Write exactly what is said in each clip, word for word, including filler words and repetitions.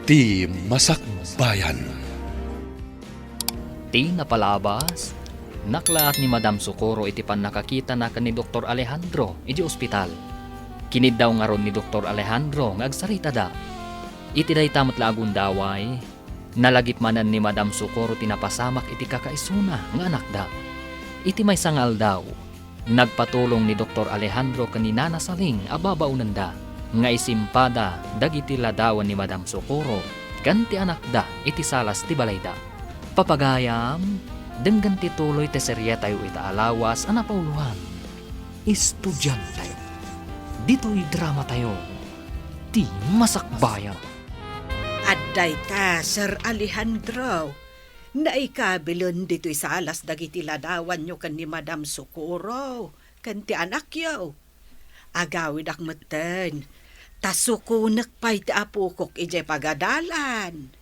Ti Masakbayan. Ti napalabas, naklaat ni Madam Socorro iti pannakakitana ken ni Doktor Alejandro idiay ospital. Kiniddaw ngarud ni Doktor Alejandro nga agsaritada. Iti dayta met la a gundaway, nalagip manen ni Madam Socorro ti napasamak iti kakaisuna nga anakda. Iti maysa nga aldaw, nagpatulong ni Doktor Alejandro ken ni Nana Saling a babaonenda nga isimpada dagiti ladawan ni Madam Socorro ken ti anakda iti salas ti balayda. Papagayam, denggen ti tuloy ti serietayo ita a lawas a napauloan, Estudiante. Ditoy dramatayo, Ti Masakbayan. Adda ita, Sir Alejandro. Naikabilen ditoy salas dagiti ladawanyo ken ni Madam Socorro ken ti anakyo. Agawidak metten, ta sukonek pay ti apokok idiay pagadalan.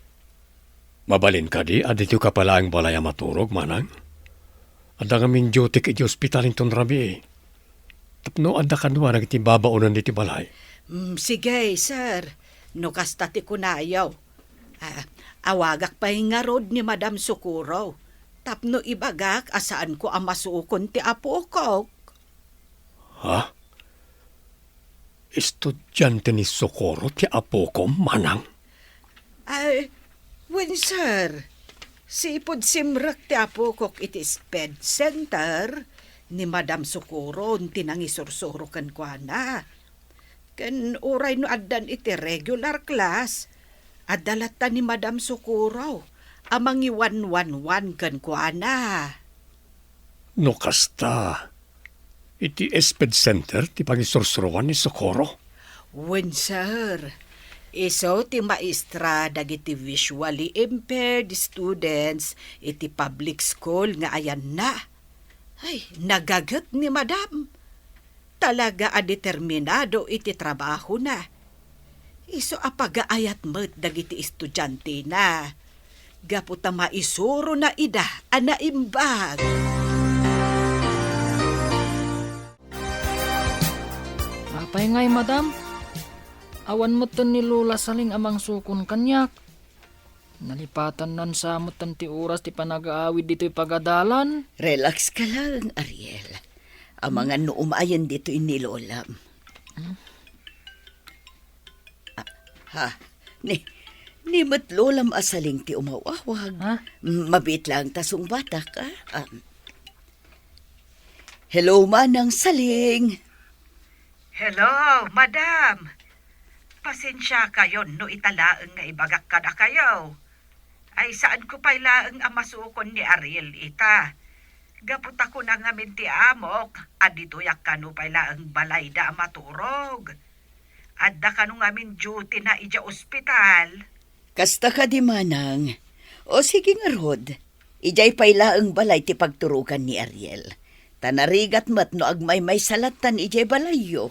Mabalin kadi a ditoy ka pay laeng balay a maturog, manang? Adda ngamin duty-k idiay ospital inton rabii. Tapno adda kadua dagiti babaonen ditoy balay. Mm, sige, sir. No kasta ti kunayo. Ah, awagak pay ngarud ni Madam Socorro tapno ibagak a saanko a masukon ti apokok. Ha? Estudiante ni Socorro ti apokom, manang? Ay, wen, sir. Sipud simrek ti apokok iti SPED Center, ni Madam Socorro ti nangisursuro kenkuana. Ken uray no addan iti regular class, adda latta ni Madam Socorro a mangiwanwanwan kenkuana. No kasta, iti SPED Center ti pangisursuroan ni Socorro? Wen, sir. Isu ti maestra dagiti visually impaired students iti public school nga ayanna. Ay, nagaget ni Madam. Talaga a determinado iti trabahona. Isu a pagaayat met dagiti estudiantena gapu ta maisurona ida a naimbag. Apay ngay, madam? Awan metten ni Lola Saling a mangsukon kaniak. Nalipatannan sa metten ti oras ti panagaawid ditoy pagadalan. Relax ka lang, Ariel. Amangan no umayen ditoy ni Lolam. Hmm? Ah, ha? Ni, ni met Lolam a Saling ti umaw-awag. Ha? M-, mabiit lang ta sungbatak, ah. Ah. Hello, Manang Saling. Hello, madam. Pasensiakayon no ita laeng nga ibagak kadakayo. Ay, saanko pay laeng a masukon ni Ariel ita. Gapu ta kuna ngamin ti amok a ditoyak kano pay laeng balayda a maturog. Adda kano ngamin duty na idiay ospital. Kasta kadi, manang. O sige ngarud, idiay pay laeng balay ti pagturogan ni Ariel. Ta narigat met no agmaymaysa lattan idiay balayyo.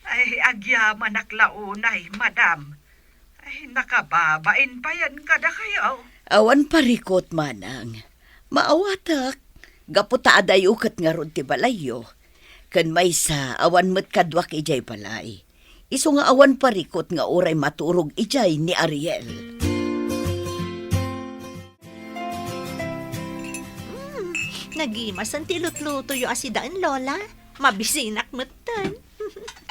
Ay, agyamanak la unay, madam. Ay, nakababain payen kadakayo. Awan parikut, manang. Maawatak, gapu ta adayo ket ngarud ti balayyo. Ken maysa, awan met kaduak idiay balay. Isu nga awan parikut nga uray maturog idiay ni Ariel. Hmm, nagimasen ti lutlutoyo a sidaen, Lola. Mabisinak metten.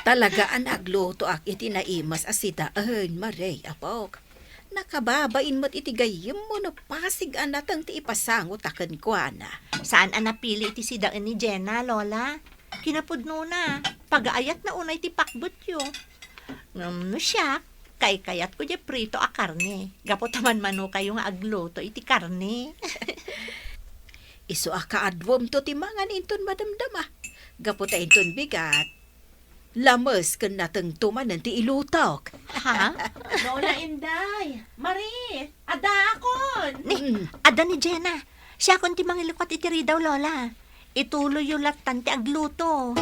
Talaga a naglutoak iti naimas a sidaen, Marie, apok. Nakababain met iti gayyemmo no pasig a nateng ti ipasangota kenkuana. Saan a napili iti sidaen ni Jenna, Lola. Kinapudnona, pagaayatna unay ti pakbetyo. Ngem no siak, kaykayatko diay prito a karne. Gapu ta manmanokayo nga agluto iti karne. Isu a kaaduamto ti mangan inton madamdama. Gapu ta inton bigat, lames ken natengto manen ti ilutok. Ha? Lola Inday, Marie, addaakon! Ni, mm, adda ni Jenna. Siakon ti mangilukot iti ridaw, Lola. Ituloyyo lattan ti agluto.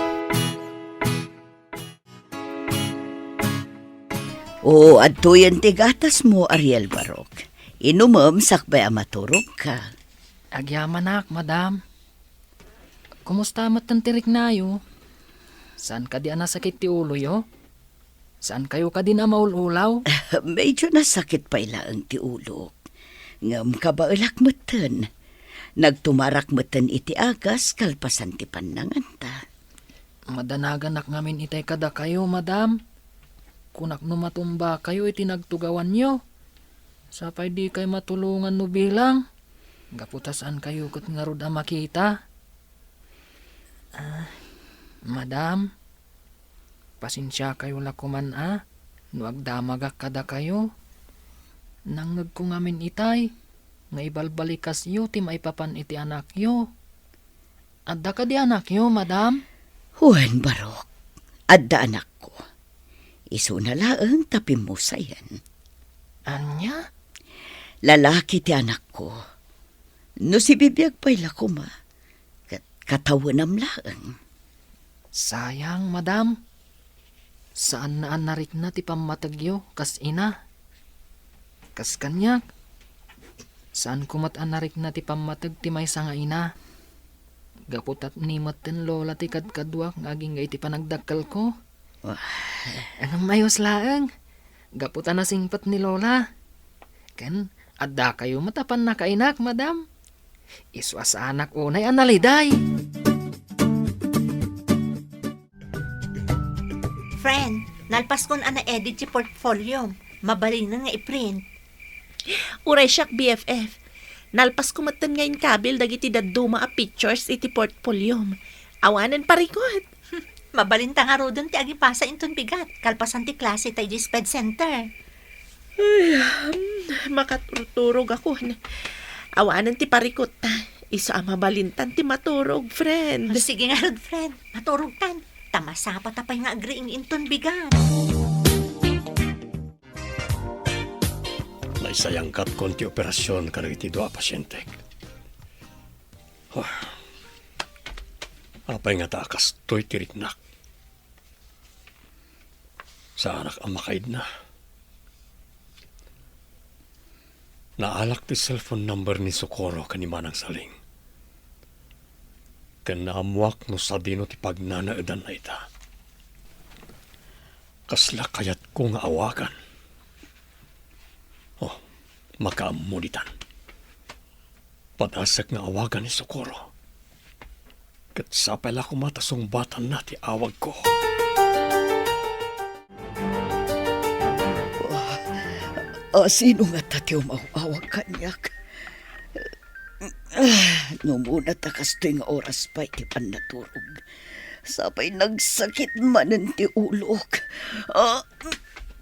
Oo, adtoyen ti gatasmo, Ariel Barok. Inumem sakbay a maturogka. Agyamanak, madam. Kumusta met ti riknayo? Saan kadi a nasakit ti uloyo? Saankayo kadin a maul-ulaw? Medyo nasakit pay laeng ti ulok. Ngem kabaelak metten. Nagtumarak metten iti agas kalpasan ti pannanganta. Madanaganak ngamin itay kadakayo, madam. Kunak no matumbakayo iti nagtugawanyo. Sapay dikay matulongan no bilang. Gapu ta saankayo ket ngarud a makita. Ah, madam, pasensiakayo la koman a no agdamagak kadakayo. Nangngegko ngamin itay nga ibalbalikasyo ti maipapan iti anakyo. Adda kadi anakyo, madam? Wen, Barok. Adda anakko. Isuna laeng ta pimmusayen. Ania? Lalaki ti anakko. No sibibiag pay la koma, ket katawenam laeng. Sayang, madam. Saanna a narikna ti pammategyo kas ina. Kas kaniak, saanko met a narikna ti pammateg ti maysa nga ina. Gapu ta ni metten lola ti kadkaduak nga agingga iti panagdakkelko. Wah. Ngem ayos laeng. Gapu ta nasingpet ni lola. Ken addakayo met a pannakainak, madam. Isu a saanak unay a naliday. Friend, nalpaskon a na-edit ti portfoliom. Mabalinen nga i-print. Uray siak, B F F. Nalpasko metten nga inkabil dagiti dadduma a pictures iti portfoliom. Awanen parikut. Mabalinta ngaruden ti agipasa inton bigat, kalpasan ti klase ta idiay sped center. Ay, hmm, makaturturog ako. Awanen ti parikut ta. Isu a mabalintan ti maturog, friend. Sige ngarud, friend. Maturogtan. Ta masapata pay nga agriing inton bigat. Naisayangkatkon ti operasion kadagiti dua a pasientek. Huh. Apay ngata a kastoy ti riknak? Saanak a makaidna. Naalak ti cellphone number ni Socorro ken ni Manang Saling. Ken naammoak no sadino ti pagnanaedanna ita. Kasla kayatko nga awagan. Oh, makaammo ditan. Padasek nga awagan ni Socorro. Ket sapay la koma ta sungbatanna ti awagko. Ah, ah, sino ngata ti umaw-awag kaniak? Ah, no umuna ta kastoy nga oras pay ti pannaturog. Sapay nagsakit manen ti ulok. Ah,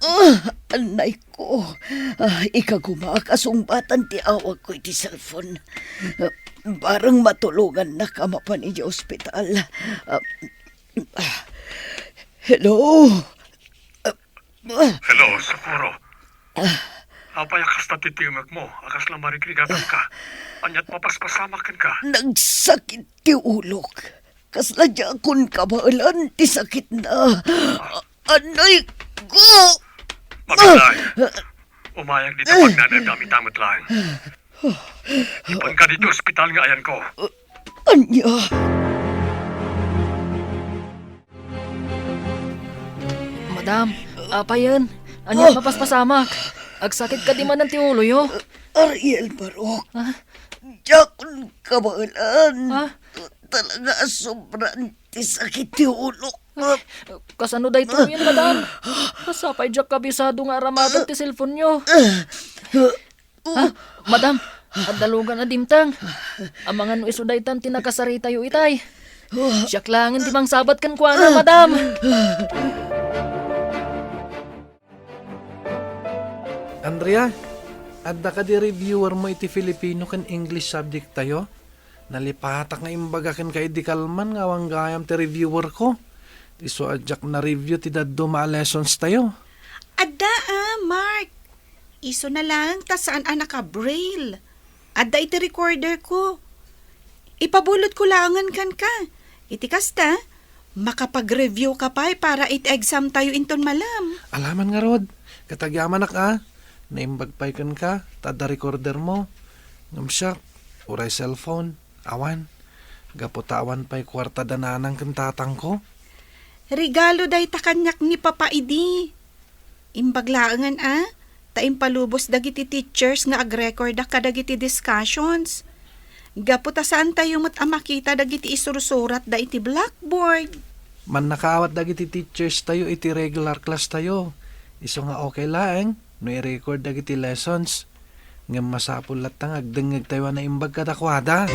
ah, annay ko. Ah, ikagumaak a sungbatan ti awagko iti cellphone. Ah, bareng matulongannak a mapan idiay ospital. Ah, ah, hello? Ah, ah. Hello, Socorro. Ah. Apay a kasta ti tingekmo a kasla marigrigatanka? Ania't mapaspasamak kenka? Nagsakit ti ulok. Kasla diakon kabaelan ti sakitna. Ah. Anay ko! Mabilay. Umayag dita pagnanaedam ita met laeng. Ipanka ditoy ospital nga ayanko. Ania? Madam, apayen, ania mapaspasamak? Agsakit kadi manen ti uloyo? Ariel Barok. Ah? Diakon kabaelan. Ah? Talaga a sobran ti sakit ti ulok. Ay, kasano daytoyen, madam? Sapay diak kabisado nga aramaten ti cellphone-yo. Ah, madam, adda lugan a dimteng. Amangan no isu daytan ti nakasaritayo itay. Siak laengen ti mangsabat kenkuana, madam. Andrea, adda kadi reviewer mo iti Filipino ken English subject tayo? Nalipatak nga imbaga kenka idi kalman nga awan gayam ti reviewer ko. Isu a diak na-review ti dadduma a lessons tayo. Adda a, Mark. Isuna laeng ta saan a naka-braille. Adda iti recorder ko. Ipabulotko laengen kenka. Iti kasta, makapag-review ka pay para iti exam tayo inton malem. Alaman ngarud, ket agyamanak a, naimbag pay kenka, ta adda recorder mo. Ngem siak, uray cellphone, awan. Gapu ta awan pay kuarta da nanang ken tatangko. Regalo dayta kaniak ni Papa idi. Imbag laengen a, ta impalubos dagiti teachers nga agrekorda kadagiti discussions. Gapu ta saantayo met a makita dagiti isursuratda iti blackboard. Mannakaawat dagiti teachers tayo iti regular class tayo. Isu nga okay laeng no i-record dagiti lessons. Ngem masapul latta nga agdengngeg tayo a naimbag kadakuada.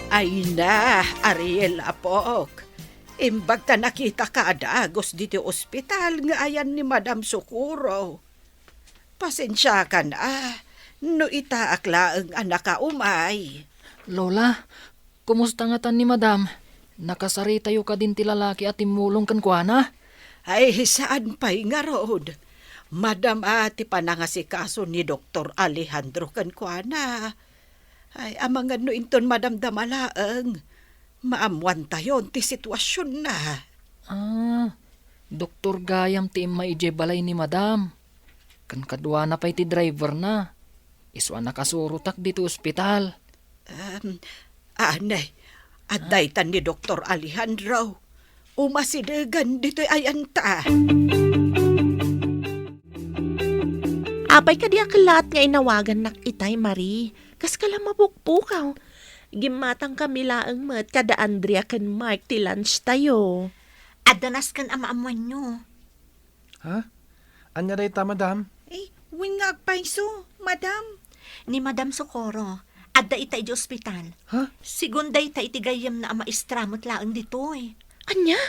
Ay na, Ariel, apok. Imbag ta nakitaka a dagus ditoy ospital nga ayan ni Madam Socorro. Pasensiakan a, no itaak laeng a nakaumay. Lola, kumusta ngatan ni Madam? Nakasaritayo kadin ti lalaki a timmulong kenkuana? Ay, saan pay ngarud. Madam a ti panangasikaso ni Doktor Alejandro kenkuana. Ay, amangan no inton madamdama laeng, maammuantayon ti situasionna. Ah, doktor gayam ti imma idiay balay ni Madam. Ken kaduana pay ti driverna. Isu a nakasurotak ditoy ospital. Um, anay, adda itan ni Doktor Alejandro. Umasidegan ditoy ayanta. Apay kadi a kellaat nga inawagannak itay, Marie? Kaskala mapukpukaw. Gimmatangkami laeng met kada Andrea ken Mark ti lunch tayo. Adda nasken a maammuanyo. Ha? Ania dayta, madam? Eh, wen nga agpayso, madam. Ni Madam Socorro, adda ita idiay ospital. Ha? Sigun dayta iti gayyemna a maestra met laeng ditoy. Ania?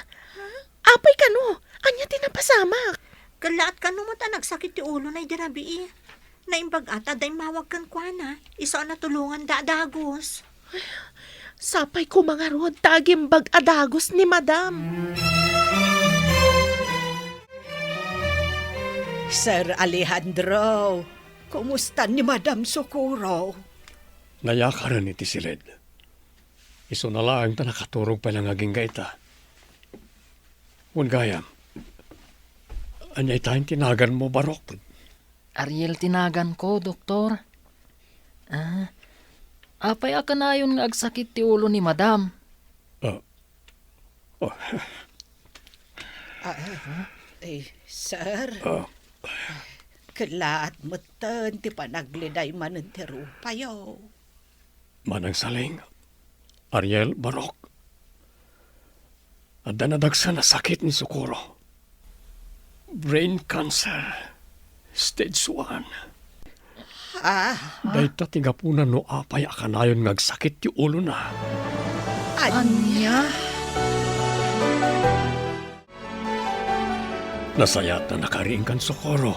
Apay kano? Ania ti napasamak? Kellaat kano met a nagsakit ti ulona idi rabii. Naimbag a ta adda immawag kenkuana, isu a natulonganda a dagus. Sapay koma ngarud ta agimbag a dagus ni madam. Sir Alejandro, kumusta ni Madam Socorro? Nayakaren iti siled. Isuna laeng ta nakaturog pay la nga agingga ita. Wen gayam, ania ita ti naganmo, Barok? Ariel ti naganko, Doktor. Ah, apay a kanayon nga agsakit ti ulo ni Madam? Ah, ah, Ah, eh, sir. Ah. Kellaat metten ti panagleday manen ti rupayo. Manang Saling, Ariel, Barok. Adda nadagsen a sakit ni Socorro. Brain cancer. Stage one. Ah? Dayta ti gapuna no apay a kanayon nga agsakit ti ulona. Ania? Nasayaat a nakariingkan Socorro.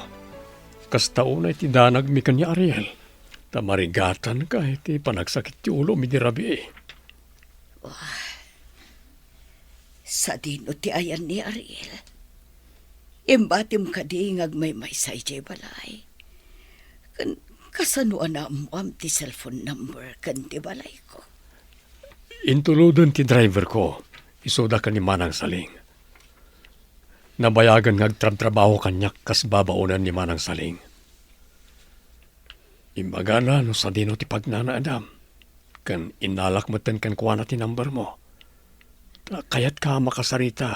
Kasta unay ti danagmi ken ni Ariel. Ta marigatanka iti panagsakit ti ulo mi idi rabii. Wah, sadino ti ayan ni Ariel? Imbatim kadi nga agmaymaysa idiay balay? Ken kasano a naammoam ti cellphone number ken ti balayko? Intuloden ti driverko, isuda ken ni Manang Saling. Nabayagen nga agtrabtrabaho kaniak kas babaonen ni Manang Saling. Imbagana no sadino ti pagnanaedam, ken innalak metten kenkuana ti numbermo. Ta kayatka a makasarita.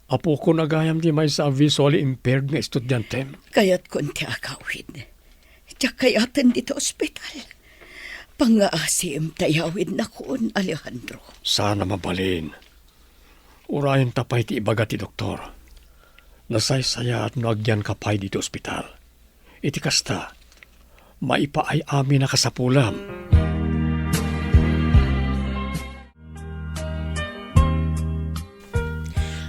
Apokon a gayam ti maysa a visually impaired nga estudiantem. Kayatkon ti agawid. Diak kayaten ditoy ospital. Pangngaasiim ta iyawidnakon, Alejandro. Saan a mabalin. Urayenta pay ti ibaga ti doktor. Nasaysayaat no agyanka pay ditoy ospital. Iti kasta, maipaay-aminak a sapulam.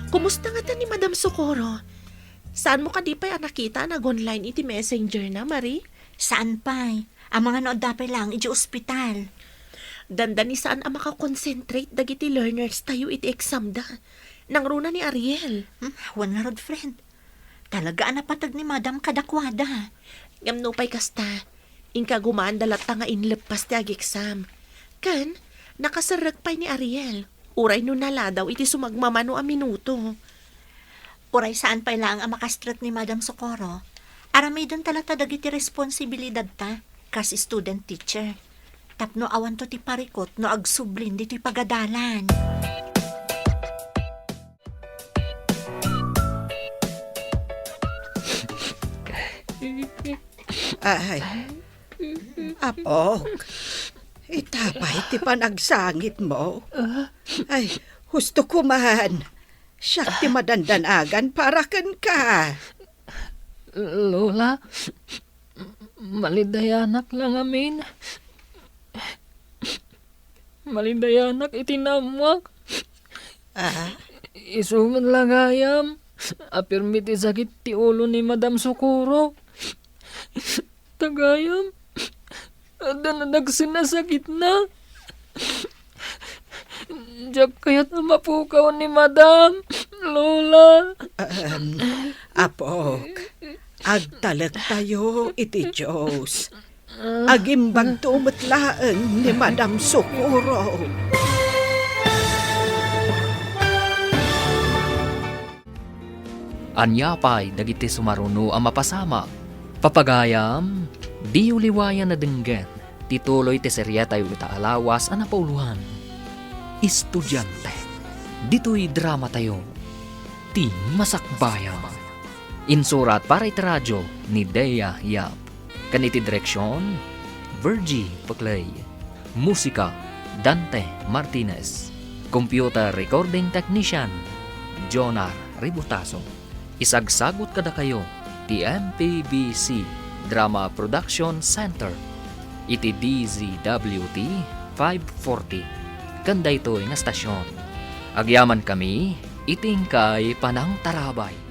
Kumusta ngata ni Madam Socorro? Saanmo kadi pay a nakita a nag-online iti messenger na, Marie? Saan pay. Amangan no adda pay laeng idiay ospital. Dandani saan a makakonsentrate dagiti learners tayo iti exam da. Nangruna ni Ariel. Hmm, wen ngarud, friend. Talaga a napateg ni Madam kadakuada. Ngem nupay kasta, inkagumaanda latta nga inleppas ti ageksam. Ken, nakaserrek pay ni Ariel, uray no naladaw iti sumagmamano a minuto. Uray saan pay laeng a makastrek ni Madam Socorro, aramidenta latta dagiti responsibilidadta kas student teacher. Tapno awanto ti parikut no agsublin ditoy pagadalan. Ay, apok, ita pay ti panagsangitmo. Ay, husto ko man. Siak ti madandanagan para kenka. Lola, malidayanak la ngamin. Malidayanak iti naammoak. Ah? Isu met la gayam a permi ti sakit ti ulo ni Madam Socorro. Ta gayam, adda nadagsen a sakitna. Diak kayat a mapukaw ni Madam, Lola. Ahem, apok, agtalektayo iti Dios. Agimbagto met laeng ni Madam Socorro. Ania pay dagiti sumaruno a mapasamak? Papagayam, diyo liwayan a denggen ti tuloy ti seriatayo ita a lawas a napauloan, Estudiante. Ditoy dramatayo, Ti Masakbayan. Insurat para iti radio ni Dea Yap. Ken iti direksion, Virgie Paclay. Musika, Dante Martinez. Computer recording technician, Jonar Ributaso. Isagsagut kadakayo ti M P B C Drama Production Center iti D Z W T five forty ken daytoy nga stasyon. Agyamankami iti inkay panangtarabay.